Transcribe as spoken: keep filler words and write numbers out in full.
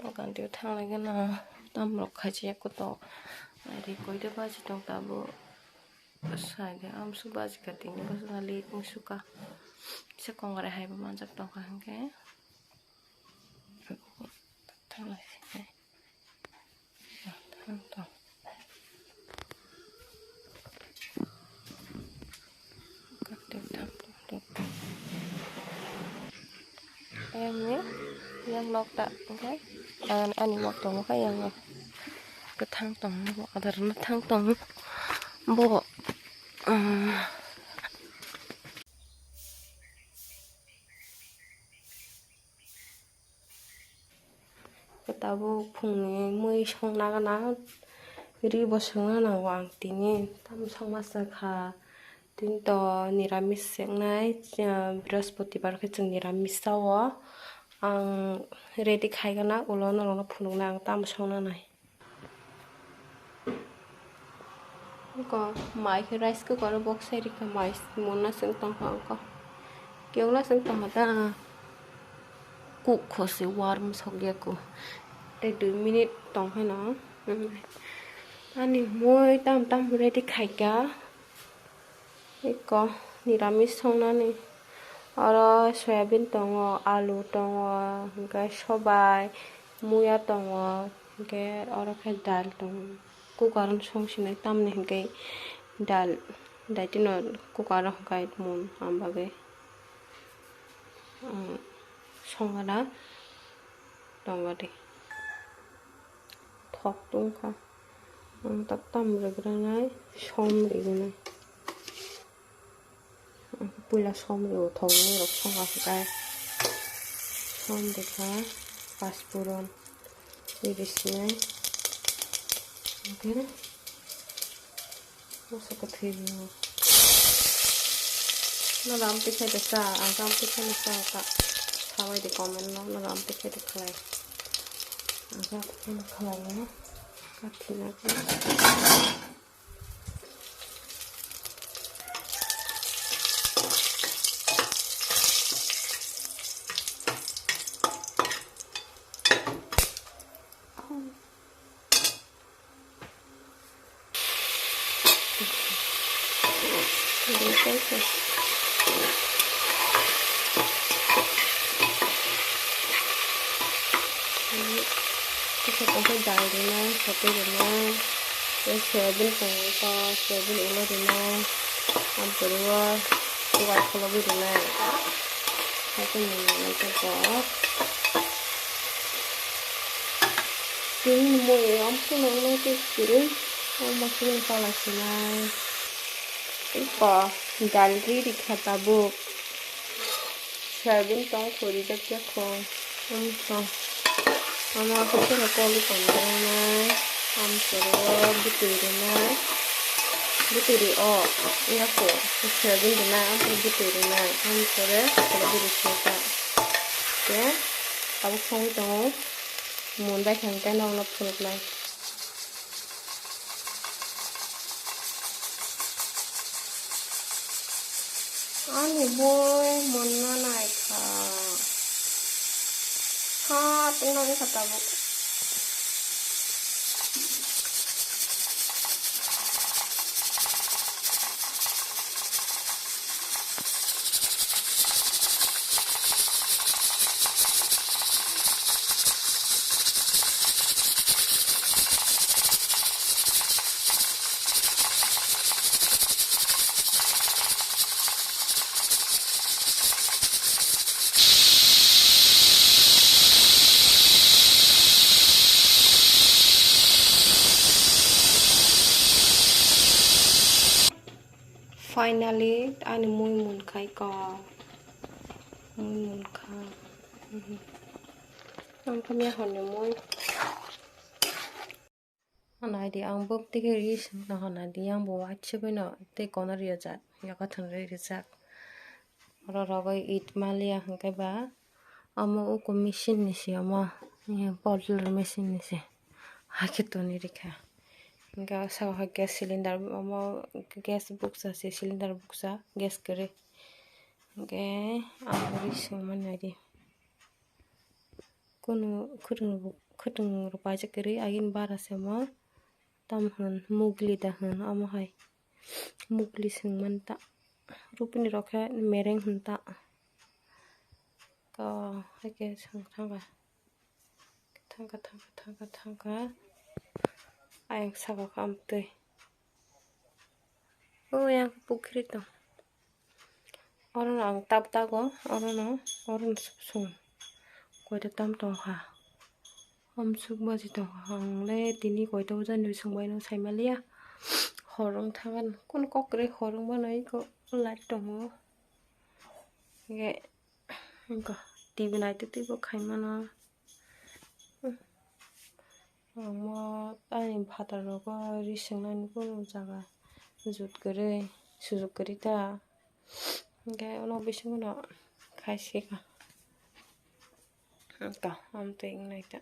Dokan twi thanglai gana tamrok khachi ya kutok. Ari koida baji tong tabuk. Sai de amsuk baji ka tini bwswk na late wng suka. Kisa kongrai hai bo manjak tongkha hwnkhe. Thanglai sinai. Thang tong. Katik thang tong. Ayang ni, yang nok ta, okay? Ani, ani nok tong, okay? Yang nok. Kathang tong, bo adar na thang tong. Bo, ah. Tabuk phungni mui songna gana ri bo songna nango ang tini. Tamo songma se kha. Tini to niramis se wngnai, ah, Brihaspatibar khe chwng niramis chao. Ang ready khai gana ulo norokno phunuknai ang tamo songna nai. Ko mai khe rice cooker o bok sai rikha mai monna se wng tongkha angkho. Kiyokla se wng tongkha ta. Kuk kho se warm sok ya ko. Tei dui minute tong phano. Ani mui tam tam ready khaika. Eko niramis songnani. Oro soyabin tongo, alu tongo, hwnkhe sobai, muya tongo, hwnkhe oro khe dal tongo. Cooker o song sinai tamni hwnkhe dal daitino cooker o hwnkhe mun am bagwi, um, songana tongo de. Thok tongkha. Ang tak tam rigranai, som rigunai. Ang puila som rigo thok nai rok songa hwnkhe. Som rikha, paspuron, iri sinai. Hwnkhe. Masa kwthwi rw. Nono amtwi khe de cha, ang khe amtwi khe no cha ta. Sabai de comment no, nono amtwi khe de khlai. Ang khe amtwi khe no khlai no. Kathi na khe. Kisa kisa dal rwnai, sotwi rwnai, tei soyabin tongo, soyabin ulo rwnai, ampuru o uwai kholobwi rwnai, hakhe mwnwi nai tongo. Tini mui om phunuknai tei kwrwi, omo chini pala sinai. Eko dal ri rikha tabuk. Soyabin tong kho rijak ya kho. Amsong. Omo khe kolo tong rwnai. Amsoro bwtwi rwnai. Bwtwi ri o. Ya kho. Soyabin rwnai. Amsoro bwtwi rwnai. Amsore kolo bwtwi saka. Khe tabuk songwi tongo. Mon bai thang khe norokno phunuknai. Ani boi monna naikha. Ha, tongna wngkha tabuk. Finally, ani mui munkha eko. Mui munkha. Mhm. Ang khe mia horni mui. Hwnai di ang bwk twi khe ri songno hwnai di, yang bo waisa bai no tei kono rijak, yakhathang rijak. Oro rogwi it maliya hwnkhe ba omo uku machine ni se omo, eh, powder machine ni se. Hakhe toni rikha. Hwnkhe o saka o hai gas cylinder, omo gas bukcha se, cylinder bukcha, gas kwrwi. Hwnkhe ang ri songmani nai di. Kunu khwrwngbo khwtwng rok paijak kwrwi, agini bara se omo. Tam hwn mugli da hwn omo hai. Mugli swngmani ta. Rupini rok khe mereng hwn ta. Ko hai khe swng thangkha. Thangkha, thangkha, thangkha, thangkha. Ayang saka kha amtwi. O yang pukhri tong. Orono ang tab tago, orono, orono sung. Koita tam tongkha. Amsuk baji tongkha. Ang le tini koita bajani bising bai no sai maliya. Hor wng thangan. Kun kok kwrwi hor wng mano iko light tongo. Hingke, hingke T V naitwi twi bo khai mano. Omo ani phataro bo ri swngnani kunu jaga jut kwrwi, sujuk kwrwi ta. Hingke ono bisingo no khai se kha. Hingke, amtwi wngnai ta.